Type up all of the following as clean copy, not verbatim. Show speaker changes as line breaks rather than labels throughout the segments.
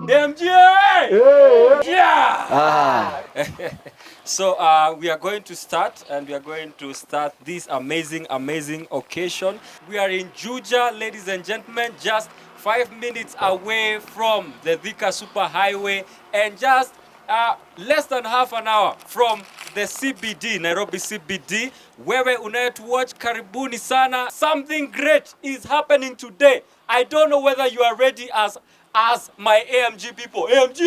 MGA! Yeah! So we are going to start, and we are going to start this amazing, amazing occasion. We are in Juja, ladies and gentlemen, just 5 minutes away from the Thika Superhighway and just less than half an hour from the CBD, Nairobi CBD. Wewe unayetuwatch, karibuni sana. Something great is happening today. I don't know whether you are ready as my AMG people. AMG!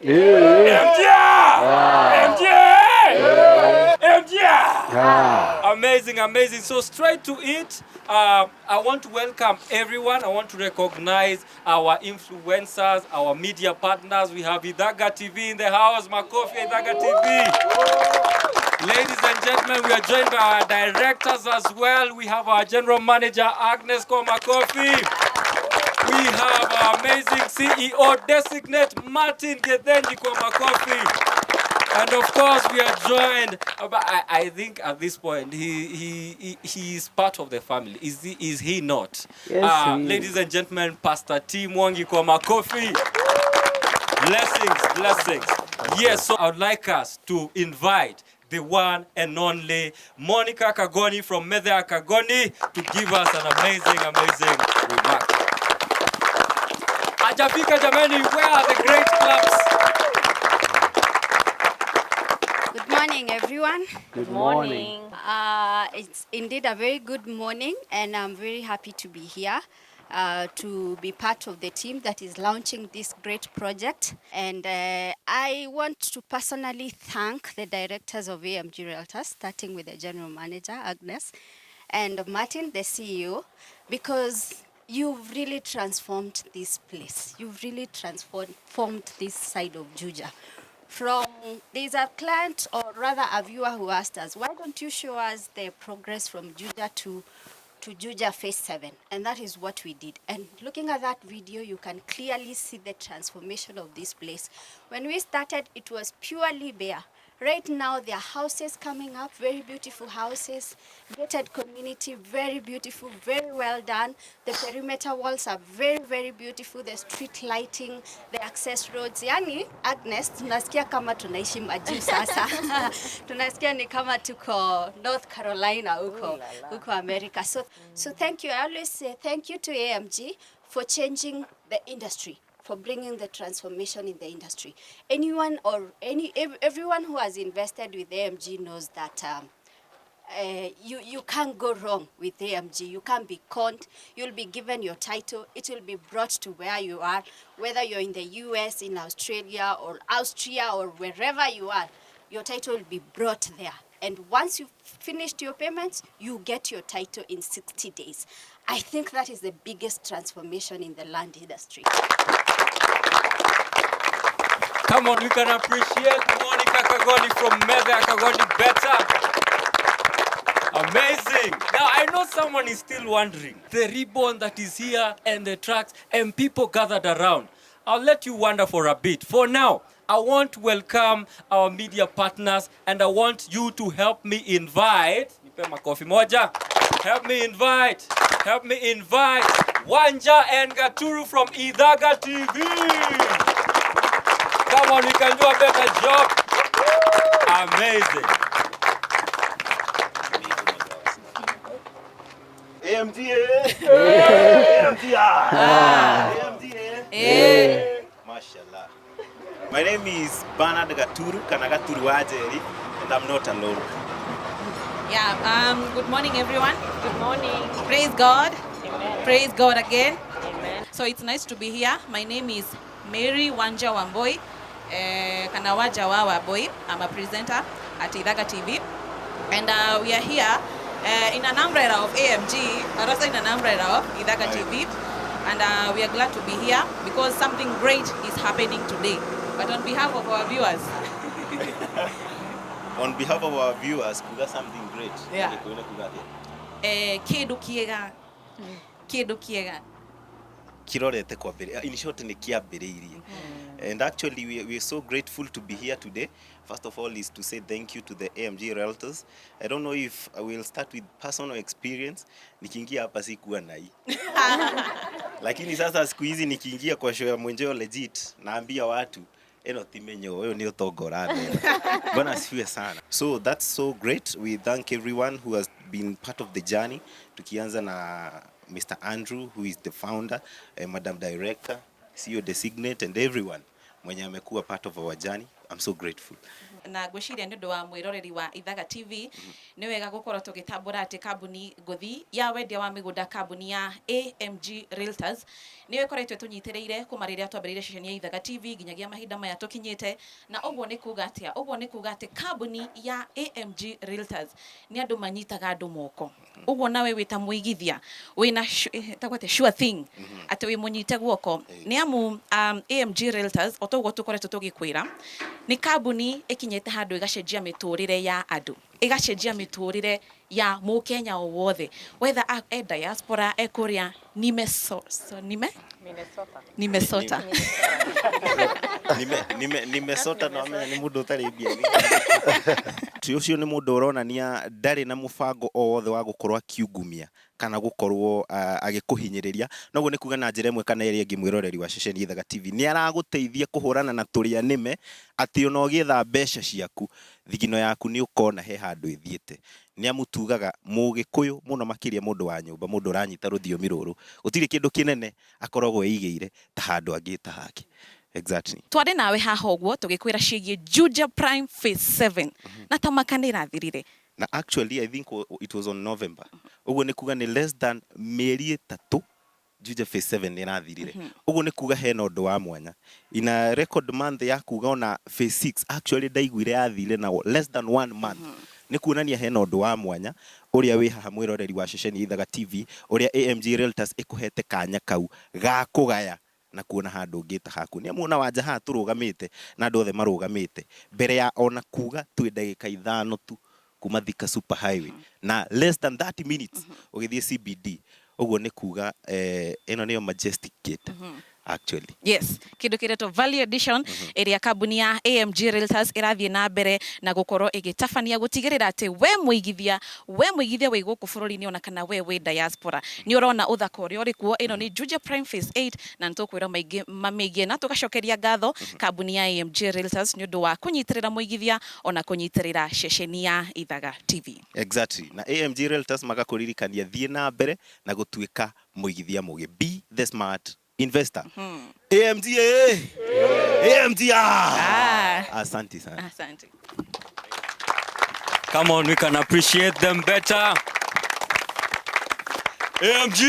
AMG! AMG! AMG! Amazing, amazing. So straight to it. I want to welcome everyone. I want to recognize our influencers, our media partners. We have Ithaga TV in the house. Makofi, Ithaga TV. Ladies and gentlemen, we are joined by our directors as well. We have our general manager, Agnes kwa makofi. We have our amazing CEO designate, Martin Gethenji kwa makofi. And of course, we are joined. But I think at this point, he is part of the family. Is he not?
Yes, he is.
Ladies and gentlemen, Pastor T. Mwangi kwa makofi. Blessings, blessings. Yes, so I would like us to invite the one and only Monica Kagoni from Methea Kagoni to give us an amazing, amazing remark. Hajafika jameni, where are the great claps?
Good morning, everyone.
Good morning.
It's indeed a very good morning, and I'm very happy to be here to be part of the team that is launching this great project. And I want to personally thank the directors of AMG Realtors, starting with the general manager, Agnes, and Martin, the CEO, because you've really transformed this place. You've really transformed this side of Juja. From there's a client, or rather a viewer, who asked us, "Why don't you show us the progress from Juja to Juja Phase 7?" And that is what we did. And looking at that video, you can clearly see the transformation of this place. When we started, it was purely bare. Right now, there are houses coming up, very beautiful houses, gated community, very beautiful, very well done. The perimeter walls are very, very beautiful. The street lighting, the access roads. Yani, Agnes, tunasikia kama tunaishi majuu sasa. Tunasikia ni kama tuko North Carolina huko, huko America. So thank you. I always say thank you to AMG for changing the industry, for bringing the transformation in the industry. Anyone or any everyone who has invested with AMG knows that you can't go wrong with AMG. You can't be conned. You'll be given your title. It will be brought to where you are, whether you're in the US, in Australia, or Austria, or wherever you are. Your title will be brought there. And once you've finished your payments, you get your title in 60 days. I think that is the biggest transformation in the land industry.
Come on, we can appreciate Monica Kagoni from Methea Kagoni better. Amazing. Now, I know someone is still wondering the ribbon that is here and the trucks and people gathered around. I'll let you wonder for a bit. For now, I want to welcome our media partners and I want you to help me invite. Nipe makofi moja. Help me invite. Help me invite Wanja and Gaturu from Ithaga TV. Come on, we can do a better job. Amazing.
AMG, AMG, AMG. Mashallah. My name is Bernard Gaturu, kana Gaturu Wajeri, and I'm not alone.
Yeah, good morning, everyone.
Good morning.
Praise God.
Amen.
Praise God again.
Amen.
So it's nice to be here. My name is Mary Wanja Wamboi, kana Waja wa Wamboi. I'm a presenter at Ithaga TV. And we are here in an umbrella of AMG, but also in an umbrella of Ithaga TV. And we are glad to be here because something great is happening today. But on behalf of our viewers,
On behalf of our viewers, kuga something great.
Yeah.
Gĩkũyũ kuga atĩa?
Kĩndũ kĩega, kĩndũ kĩega.
Kirorete kwambĩrĩria, in short, nĩ kĩambĩrĩirie. And actually we are so grateful to be here today. First of all is to say thank you to the AMG Realtors. I don't know if I will start with personal experience. Nikiingia hapa sikuwa na hii. Lakini sasa siku hizi nikiingia kwa show ya mwenjeo legit, naambia watu ĩno ti menyo, ũyũ nĩ ũtonga ũramera. Bwana asifiwe sana. So that's so great. We thank everyone who has been part of the journey. Tukianza na Mr. Andrew, who is the founder, Madam Director, CEO designate, and everyone mwenye amekuwa part of our journey. I'm so grateful.
Na ngwĩciria nĩ ũndũ wa mwĩroreri wa Ithaga TV, nĩ wega gũkorwo tũgĩtambũra atĩ kambuni ngũthi ya wendia wa mĩgũnda, kambuni ya AMG Realtors, nĩyo ĩkoretwo ĩtũnyitĩrĩire kuma rĩrĩa twambĩrĩirie ceceni ya Ithaga TV nginyagia mahinda maya tũkinyĩte. Na ũguo nĩ kuga atĩa? Ũguo nĩ kuga atĩ kambuni ya AMG Realtors nĩ andũ manyitaga andũ moko. Ũguo nawe wĩ ta mũigithia wĩna ĩtagwo atĩa, sure thing atĩ wĩ mũnyite guoko, nĩ amu AMG Realtors, o toguo tũkoretwo tũgĩkwĩra, nĩ kambuni ĩkinyĩte handũ ĩgacenjia mĩtũrĩre ya andũ, ĩgacenjia mĩtũrĩre ya mũkenya o wothe, whether e diaspora, e kũrĩa Nimeso, so, nime Nimesota.
Nimesota no amenya nĩ mũndũ ũtarĩ mbia. Ti ũcio nĩ mũndũ ũronania ndarĩ na mũbango o wothe wa gũkorwo akiungumia kana gũkorwo agĩkũhinyĩrĩria. Noguo nĩ kuga na njĩra ĩmwe kana ĩrĩa ĩngĩ, mwĩroreri wa ceceni Ithaga TV, nĩ aragũteithia kũhũrana na tũrĩa nĩme, atĩ ona ũgĩetha mbeca ciaku, thigino yaku nĩ ũkona he handũ ĩthiĩte. Nĩ amu tugaga mũgĩkũyũ mũno makĩria, mũndũ wa nyũmba, mũndũ ũranyita rũthiomi rũrũ, gũtirĩ kĩndũ kĩnene akoragwo eigĩire ta handũ angĩ ta hake. Exactly.
Twarĩ nawe haha ũguo tũgĩkwĩra ciĩgiĩ Juja Prime Phase 7, na ta maka nĩ ĩrathirire.
Na actually I think it was on November. Ũguo nĩ kuga nĩ less than mĩeri 3 Juja Phase 7 nĩ ĩrathirire. Ũguo nĩ kuga hena ũndũ wa mwanya ina record month ya kuga ona Phase 6 actually ndaiguire yathire na less than one month. Nĩ kuonania hena ũndũ wa mwanya ũrĩa wĩ haha, mwĩroreri wa ceceni Ithaga TV, ũrĩa AMG Realtors ĩkũhete kanya kau ga kũgaya na kuona handũ ũngĩta haku. Nĩ amu ona wanja haha tũrũgamĩte na andũ othe marũgamĩte mbere ya ona kuga twĩ ndagĩka 5 tu kuma Thika Super Highway na less than 30 minutes ũgĩthiĩ CBD. Ũguo nĩ kuga ĩno nĩyo Majestic Gate actually.
Yes, kindu kiretwo value addition ĩrĩa kambuni ya AMG Realtors ĩrathiĩ na mbere na gũkorwo ĩgĩtabania gũtigĩrĩra atĩ we mũigithia wĩ gũkũ bũrũri-inĩ ona kana we wĩ diaspora, nĩ ũrona ũthaka ũrĩa ũrĩ kuo. Ĩno nĩ Juja Prime Phase 8, na nĩ tũkwĩra maingĩ mamĩgiĩ na tũgacokeria ngatho kambuni ya AMG Realtors nĩ ũndũ wa kũnyitĩrĩra mũigithia ona kũnyitĩrĩra ceceni ya Ithaga TV.
Exactly. Na AMG Realtors magakũririkania thiĩ na mbere na gũtuĩka mũigithia mũgĩ, be the smart investor. AMG, AMG, ah!
Ah.
Asante sana.
Asante.
Come on, we can appreciate them better. AMG!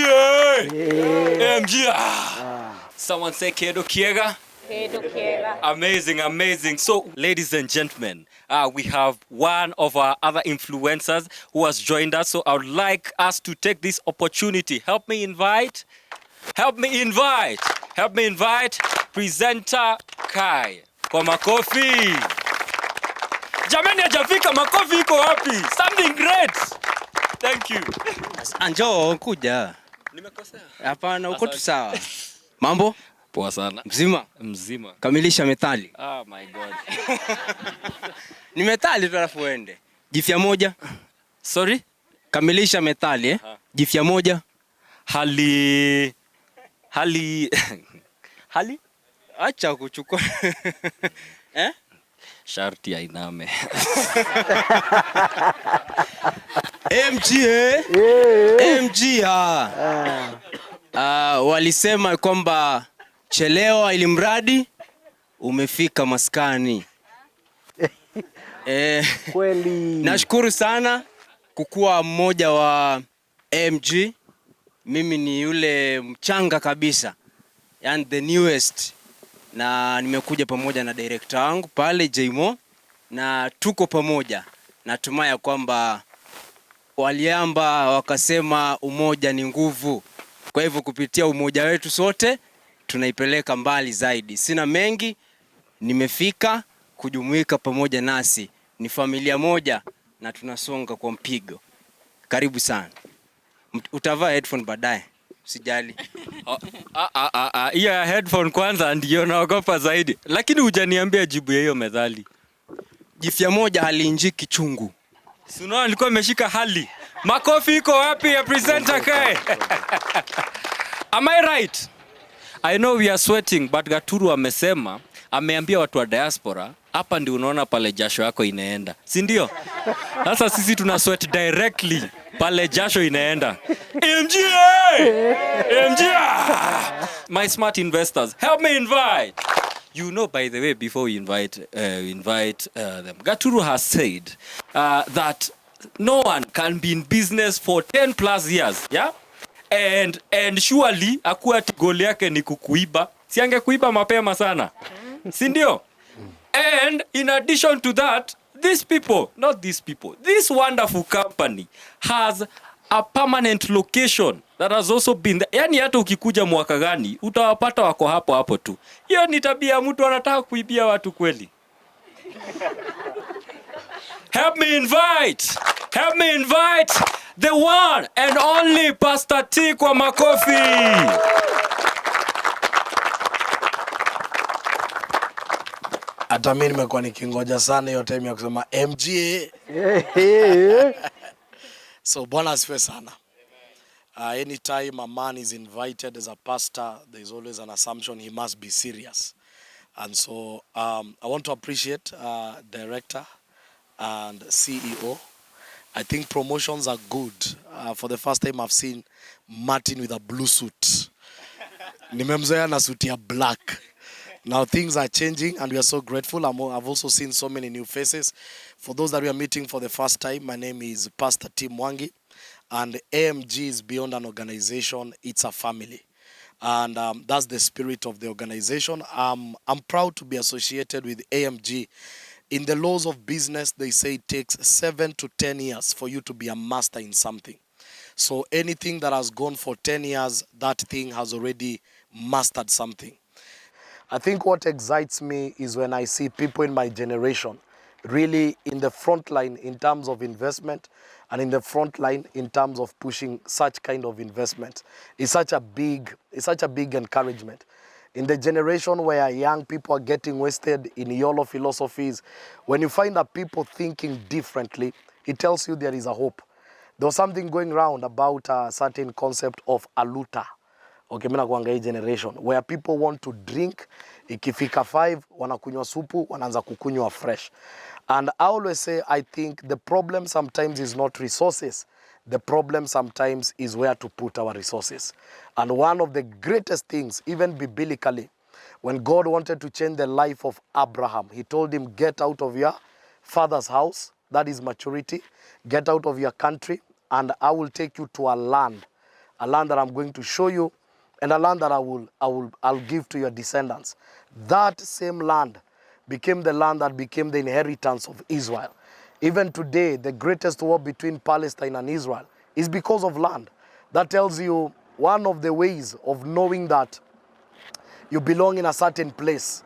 AMG! Ah. Someone say Kedo Kiega. Amazing, amazing. So, ladies and gentlemen, we have one of our other influencers who has joined us. So, I would like us to take this opportunity. Help me invite, help me invite, help me invite presenter Kai. Kwa makofi. Jamani, hajafika, makofi iko wapi? Something great. Thank you.
Njoo kuja.
Nimekosea.
Hapana, uko tu sawa. Mambo?
Poa sana.
Mzima?
Mzima.
Kamilisha methali.
Ah, my God.
Ni methali tu alafu uende. Jifya moja.
Sorry?
Kamilisha methali, eh? Jifya moja.
Hali hali hali
Acha kuchukua. Eh?
Sharti ainame.
MG, eh? MG, ah. Ah, walisema kwamba chelewa ili mradi umefika maskani.
Kweli.
Nashukuru sana kukuwa mmoja wa AMG. Mimi ni yule mchanga kabisa, yani the newest, na nimekuja pamoja na director wangu pale Jmo, na tuko pamoja. Natumai ya kwamba waliamba wakasema umoja ni nguvu. Kwa hivyo kupitia umoja wetu sote tunaipeleka mbali zaidi. Sina mengi, nimefika kujumuika pamoja nasi, ni familia moja na tunasonga kwa mpigo. Karibu sana. Utavaa headphone baadaye, usijali.
Oh, ah, ah, ah, ah, hiyo ya headphone kwanza ndio naogopa zaidi, lakini hujaniambia jibu ya hiyo methali.
Jifya moja haliinjiki chungu.
Si unaona alikuwa ameshika hali. Makofi iko wapi ya presenter Kai? Am I right? I know we are sweating, but Gaturu amesema, ameambia watu wa diaspora, hapa ndio unaona pale jasho yako inaenda, si ndio? Sasa sisi tuna sweat directly pale jasho inaenda. MGA! MGA! My smart investors, help me invite. You know, by the way, before we invite them, Gaturu has said that no one can be in business for 10 plus years, yeah? And surely akuwa ati goal yake ni kukuiba, si angekuiba mapema sana, si ndio? And in addition to that, these people, not these people, this wonderful company has a permanent location that has also been there. Yani hata ukikuja mwaka gani utawapata wako hapo hapo tu. Hiyo ni tabia mtu anataka kuibia watu kweli. Help me invite, help me invite the one and only Pastor T kwa makofi.
Hata mimi nimekuwa nikingoja sana hiyo time ya kusema MGA. So Bwana asifiwe sana. Anytime a man is invited as a pastor, there is always an assumption he must be serious. And so I want to appreciate director and CEO. I think promotions are good. For the first time I've seen Martin with a blue suit. Nimemzoea na suit ya black. Now things are changing and we are so grateful. I've also seen so many new faces. For those that we are meeting for the first time, my name is Pastor Tim Mwangi, and AMG is beyond an organization, it's a family. And that's the spirit of the organization. I'm proud to be associated with AMG. In the laws of business, they say it takes 7 to 10 years for you to be a master in something. So anything that has gone for 10 years, that thing has already mastered something. I think what excites me is when I see people in my generation really in the front line in terms of investment and in the front line in terms of pushing such kind of investment. It's such a big encouragement. In the generation where young people are getting wasted in YOLO philosophies, when you find that people thinking differently, it tells you there is a hope. There was something going round about a certain concept of aluta. Okay, mimi nakuanga hii generation where people want to drink, ikifika 5 wanakunywa supu, wanaanza kukunywa fresh. And I always say I think the problem sometimes is not resources. The problem sometimes is where to put our resources. And one of the greatest things, even biblically, when God wanted to change the life of Abraham, he told him, get out of your father's house, that is maturity, get out of your country, and I will take you to a land that I'm going to show you, and a land that I'll give to your descendants. That same land became the land that became the inheritance of Israel. Even today, the greatest war between Palestine and Israel is because of land. That tells you one of the ways of knowing that you belong in a certain place.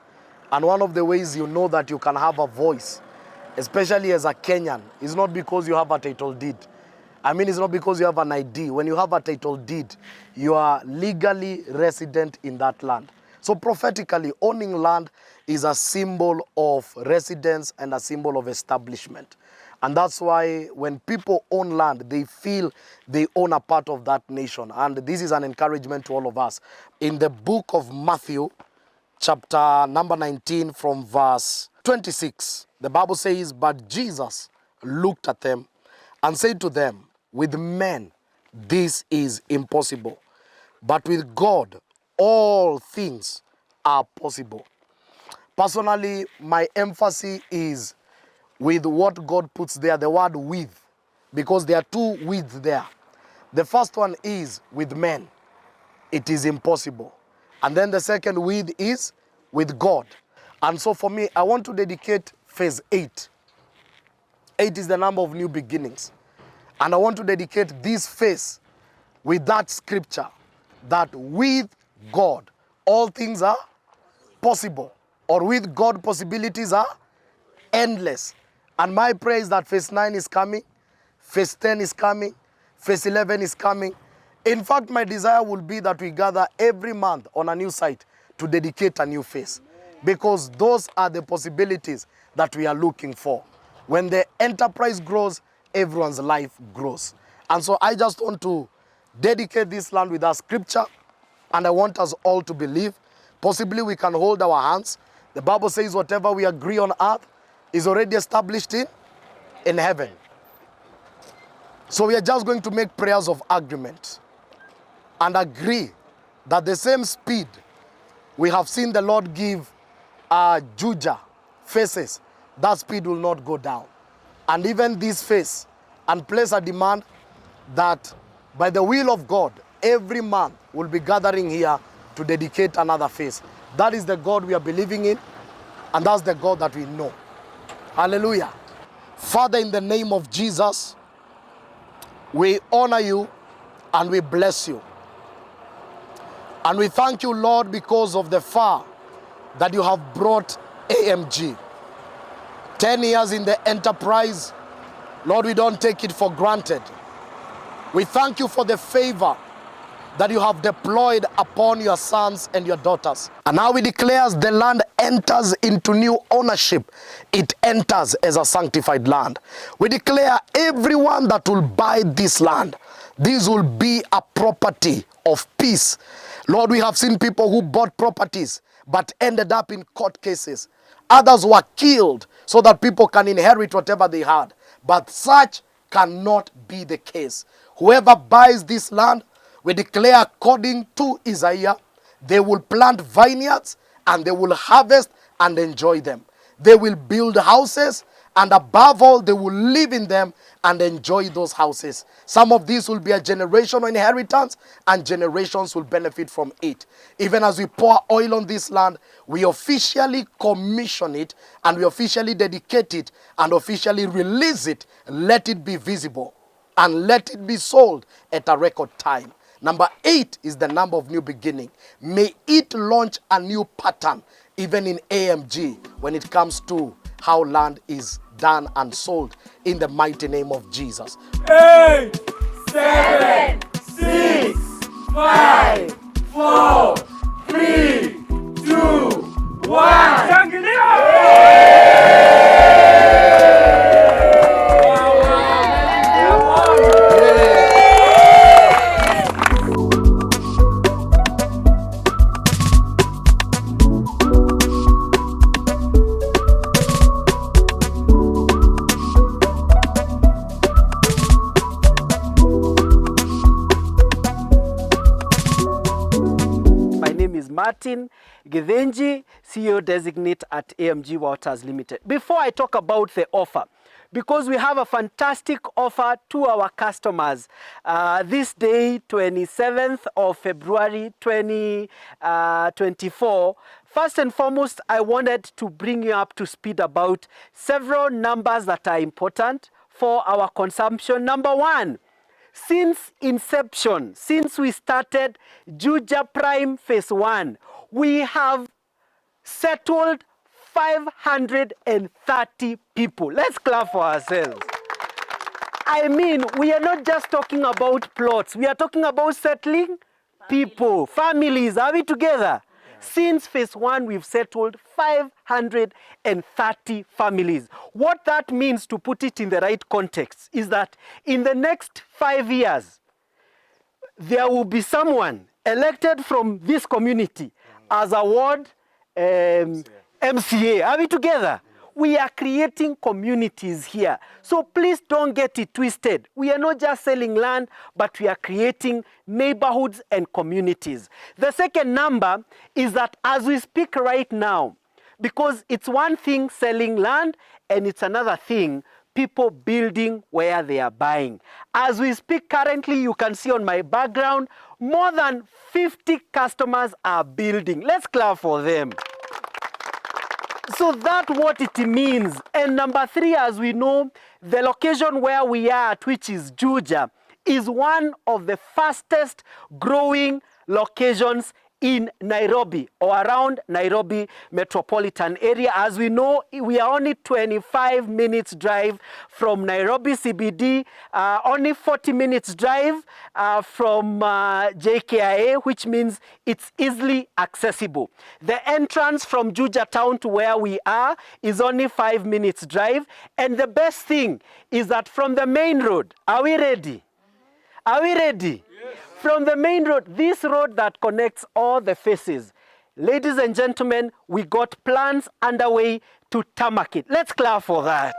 And one of the ways you know that you can have a voice, especially as a Kenyan, is not because you have a title deed. I mean, it's not because you have an ID. When you have a title deed, you are legally resident in that land. So prophetically, owning land is a symbol of residence and a symbol of establishment. And that's why when people own land, they feel they own a part of that nation. And this is an encouragement to all of us. In the book of Matthew, chapter number 19, from verse 26, the Bible says, "But Jesus looked at them and said to them, 'With men this is impossible, but with God all things are possible.'" Personally, my emphasis is with what God puts there, the word "with", because there are two "with" there. The first one is with men, it is impossible. And then the second "with" is with God. And so for me, I want to dedicate phase 8. 8 is the number of new beginnings. And I want to dedicate this phase with that scripture, that with God, all things are possible. Or with God, possibilities are endless. And my prayer is that phase 9 is coming, phase 10 is coming, phase 11 is coming. In fact, my desire will be that we gather every month on a new site to dedicate a new phase, because those are the possibilities that we are looking for. When the enterprise grows, everyone's life grows. And so I just want to dedicate this land with that scripture. And I want us all to believe. Possibly we can hold our hands. The Bible says whatever we agree on earth is already established in heaven. So we are just going to make prayers of agreement and agree that the same speed we have seen the Lord give Juja faces, that speed will not go down. And even this face, and place a demand that by the will of God, every month we'll be gathering here to dedicate another face. That is the God we are believing in, and that's the God that we know. Hallelujah. Father, in the name of Jesus, we honor you and we bless you. And we thank you, Lord, because of the far that you have brought AMG. 10 years in the enterprise, Lord, we don't take it for granted. We thank you for the favor that you have deployed upon your sons and your daughters. And now we declare as the land enters into new ownership, it enters as a sanctified land. We declare everyone that will buy this land, this will be a property of peace. Lord, we have seen people who bought properties but ended up in court cases. Others were killed so that people can inherit whatever they had. But such cannot be the case. Whoever buys this land, we declare according to Isaiah, they will plant vineyards and they will harvest and enjoy them. They will build houses, and above all, they will live in them and enjoy those houses. Some of these will be a generational inheritance, and generations will benefit from it. Even as we pour oil on this land, we officially commission it, and we officially dedicate it, and officially release it. Let it be visible, and let it be sold at a record time. Number 8 is the number of new beginning. May it launch a new pattern, even in AMG, when it comes to how land is done and sold, in the mighty name of Jesus.
8, 7, 6, 5, 4, 3, 2, 1. Shangilia!
My name is Martin Githinji, CEO designate at AMG Waters Limited. Before I talk about the offer, because we have a fantastic offer to our customers this day, 27th of February 2024, first and foremost, I wanted to bring you up to speed about several numbers that are important for our consumption. Number one, since inception, since we started Juja Prime Phase 1, we have settled 530 people. Let's clap for ourselves. I mean, we are not just talking about plots. We are talking about settling people, families. Are we together? Since Phase 1, we've settled 530 families. What that means, to put it in the right context, is that in the next 5 years, there will be someone elected from this community as a ward MCA. Are we together? We are creating communities here. So please don't get it twisted. We are not just selling land, but we are creating neighborhoods and communities. The second number is that as we speak right now, because it's one thing selling land and it's another thing people building where they are buying. As we speak currently, you can see on my background, more than 50 customers are building. Let's clap for them. So that's what it means. And number 3, as we know, the location where we are at, which is Juja, is one of the fastest growing locations in Nairobi or around Nairobi metropolitan area. As we know, we are only 25 minutes drive from Nairobi CBD, only 40 minutes drive from JKIA, which means it's easily accessible. The entrance from Juja town to where we are is only 5 minutes drive. And the best thing is that from the main road, are we ready? Are we ready?
Yes.
From the main road, this road that connects all the phases. Ladies and gentlemen, we got plans underway to tarmac it. Let's clap for that.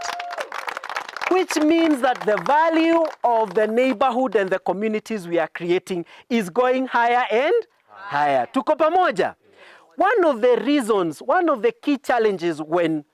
Which means that the value of the neighborhood and the communities we are creating is going higher and higher. Tuko pamoja? One of the reasons, one of the key challenges when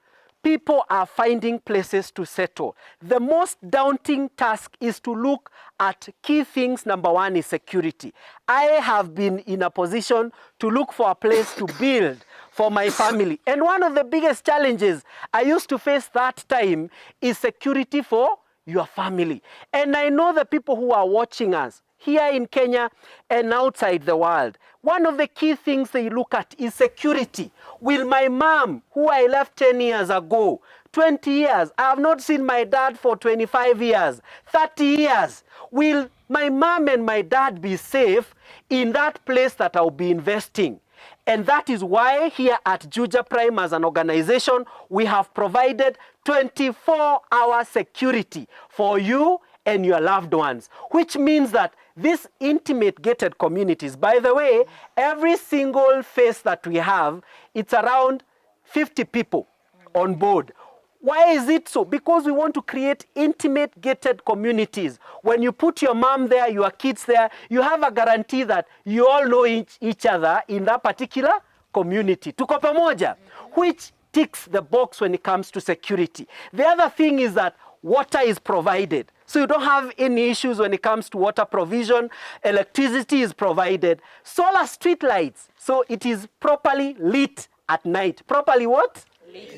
people are finding places to settle, the most daunting task is to look at key things. Number one is security. I have been in a position to look for a place to build for my family. And one of the biggest challenges I used to face that time is security for your family. And I know the people who are watching us here in Kenya and outside the world, one of the key things they look at is security. Will my mom, who I left 10 years ago, 20 years, I have not seen my dad for 25 years, 30 years, will my mom and my dad be safe in that place that I'll be investing? And that is why here at Juja Prime as an organization, we have provided 24-hour security for you and your loved ones, which means that these intimate gated communities, by the way, every single phase that we have, it's around 50 people on board. Why is it so? Because we want to create intimate gated communities. When you put your mom there, your kids there, you have a guarantee that you all know each other in that particular community. Tuko pamoja, which ticks the box when it comes to security. The other thing is that water is provided. So you don't have any issues when it comes to water provision. Electricity is provided. Solar street lights, so it is properly lit at night. Properly what?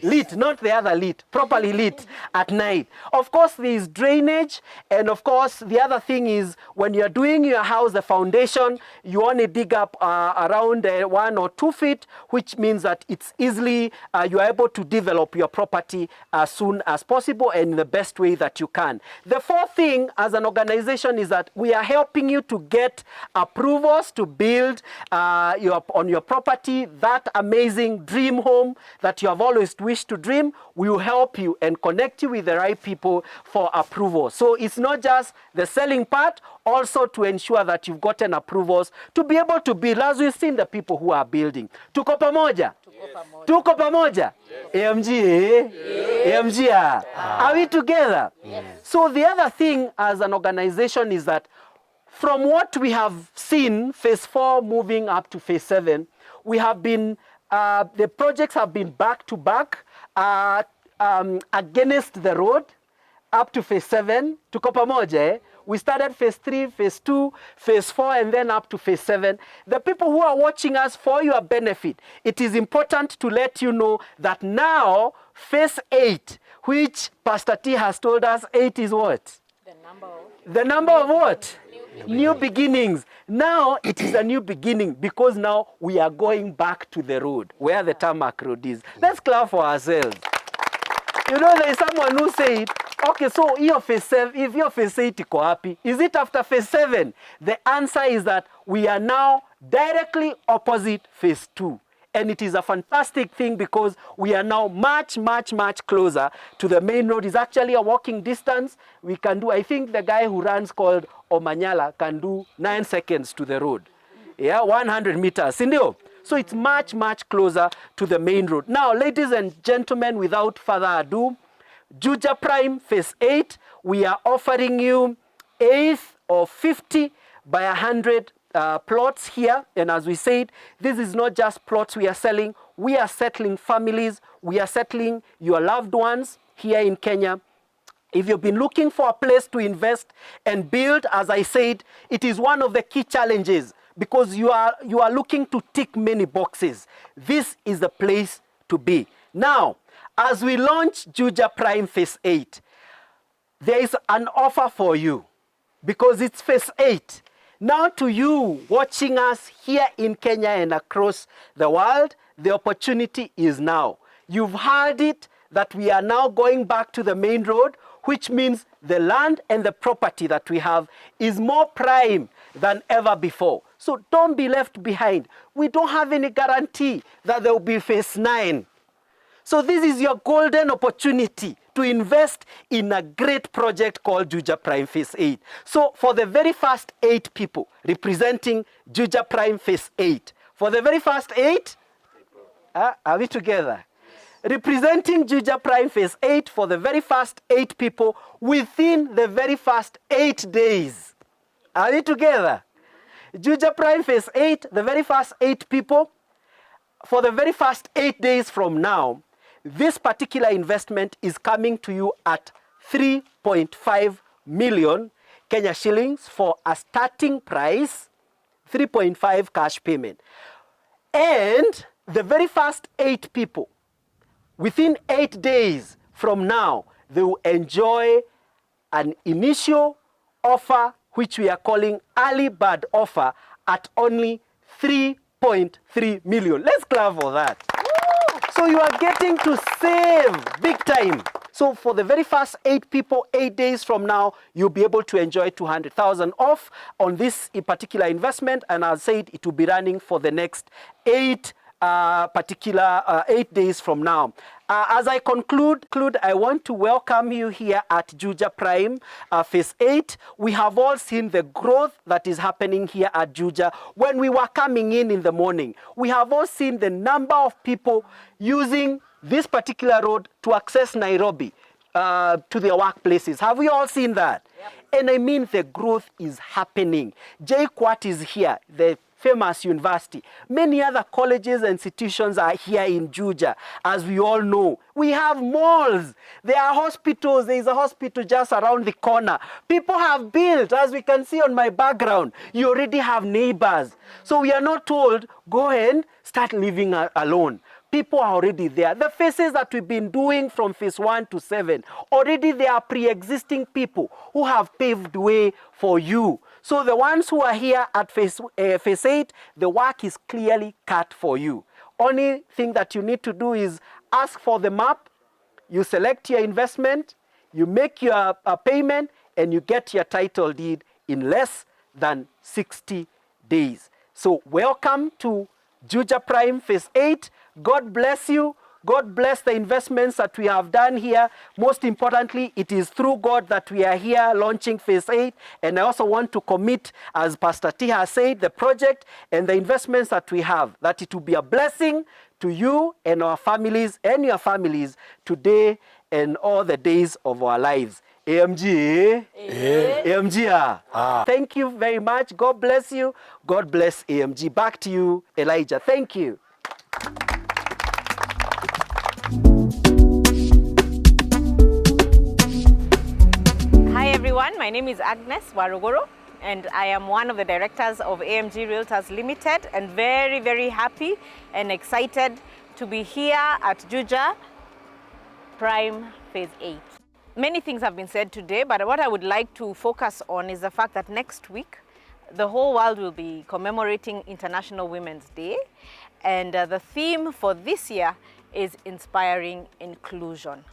Lit, not the other lit, properly lit at night. Of course, there is drainage, and of course, the other thing is when you're doing your house, the foundation, you only dig up around 1 or 2 feet, which means that it's easily, you are able to develop your property as soon as possible and in the best way that you can. The fourth thing as an organization is that we are helping you to get approvals to build on your property, that amazing dream home that you have always wish to dream. We will help you and connect you with the right people for approval. So it's not just the selling part, also to ensure that you've gotten approvals to be able to build, as we've seen the people who are building. Tuko pamoja? Tuko pamoja? Yes. AMG, eh? Yes. AMG, ah. Are we together? Yes. So the other thing as an organization is that from what we have seen, phase 4 moving up to phase 7, we have been the projects have been back to back against the road up to phase 7. Tuko pamoja, eh? We started phase 3, phase 2, phase 4, and then up to phase 7. The people who are watching us, for your benefit, it is important to let you know that now phase 8, which Pastor T has told us 8 is what? The number of what? New beginnings. Now it is a new beginning because now we are going back to the road where the tarmac road is. Let's clap for ourselves. You know, there is someone who said, okay, so your phase 7, if your phase 8 iko happy, is it after phase 7? The answer is that we are now directly opposite phase 2. And it is a fantastic thing because we are now much, much, much closer to the main road. It's actually a walking distance. We can do, I think the guy who runs called Omanyala can do 9 seconds to the road. Yeah, 100 meters. Sindio? So it's much, much closer to the main road. Now, ladies and gentlemen, without further ado, Juja Prime Phase 8, we are offering you 8 or 50 by 100 plots here. And as we said, this is not just plots we are selling. We are settling families. We are settling your loved ones here in Kenya. If you've been looking for a place to invest and build, as I said, it is one of the key challenges because you are looking to tick many boxes. This is the place to be. Now, as we launch Juja Prime Phase 8, there is an offer for you because it's Phase 8. Now to you watching us here in Kenya and across the world, the opportunity is now. You've heard it that we are now going back to the main road, which means the land and the property that we have is more prime than ever before. So don't be left behind. We don't have any guarantee that there will be phase 9. So this is your golden opportunity to invest in a great project called Juja Prime Phase 8. So for the very first 8 people representing Juja Prime Phase 8, for the very first 8, are we together? Representing Juja Prime Phase 8 for the very first 8 people within the very first 8 days. Are we together? Juja Prime Phase 8, the very first 8 people, for the very first 8 days from now, this particular investment is coming to you at 3.5 million Kenya shillings for a starting price, 3.5 cash payment. And the very first 8 people, within 8 days from now, they will enjoy an initial offer, which we are calling early bird offer, at only 3.3 million. Let's clap for that. So you are getting to save big time. So for the very first 8 people, 8 days from now, you'll be able to enjoy 200,000 off on this particular investment. And as I said, it will be running for the next 8 days from now. As I conclude, I want to welcome you here at Juja Prime Phase 8. We have all seen the growth that is happening here at Juja. When we were coming in the morning, we have all seen the number of people using this particular road to access Nairobi to their workplaces. Have we all seen that? Yep. And I mean, the growth is happening. JKUAT is here, the famous university. Many other colleges and institutions are here in Juja, as we all know. We have malls, there are hospitals, there is a hospital just around the corner. People have built, as we can see on my background, you already have neighbors. So we are not told, go and start living alone. People are already there. The phases that we've been doing from phase 1 to 7, already there are pre-existing people who have paved way for you. So the ones who are here at phase 8, the work is clearly cut for you. Only thing that you need to do is ask for the map, you select your investment, you make your payment, and you get your title deed in less than 60 days. So welcome to Juja Prime Phase 8. God bless you. God bless the investments that we have done here. Most importantly, it is through God that we are here launching Phase 8. And I also want to commit, as Pastor T has said, the project and the investments that we have, that it will be a blessing to you and our families and your families today and all the days of our lives. AMG. Eh? AMG. Ah. Thank you very much. God bless you. God bless AMG. Back to you, Elijah. Thank you.
Hi everyone, my name is Agnes Waruguru and I am one of the directors of AMG Realtors Limited, and very, very happy and excited to be here at Juja Prime Phase 8. Many things have been said today, but what I would like to focus on is the fact that next week, the whole world will be commemorating International Women's Day, and the theme for this year is inspiring inclusion.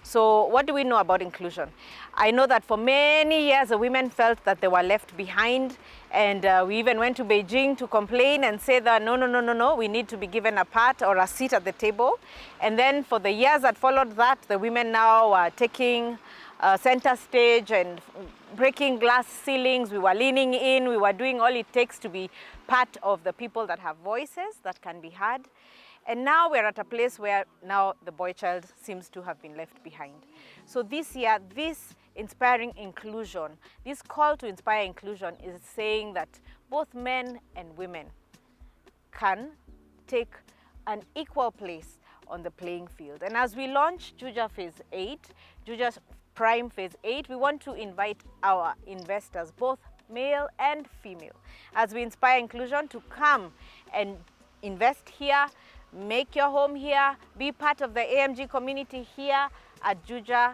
So what do we know about inclusion? I know that for many years the women felt that they were left behind, and we even went to Beijing to complain and say that no, no, no, no, no, we need to be given a part or a seat at the table. And then for the years that followed that, the women now are taking center stage and breaking glass ceilings. We were leaning in, we were doing all it takes to be part of the people that have voices that can be heard. And now we're at a place where now the boy child seems to have been left behind. So this year, this inspiring inclusion, this call to inspire inclusion is saying that both men and women can take an equal place on the playing field. And as we launch Juja Phase 8, Juja Prime Phase 8, we want to invite our investors, both male and female, as we inspire inclusion, to come and invest here, make your home here, be part of the AMG community here at Juja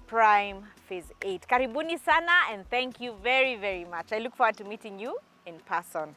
Prime Phase 8. Karibuni sana, and thank you very, very much. I look forward to meeting you in person.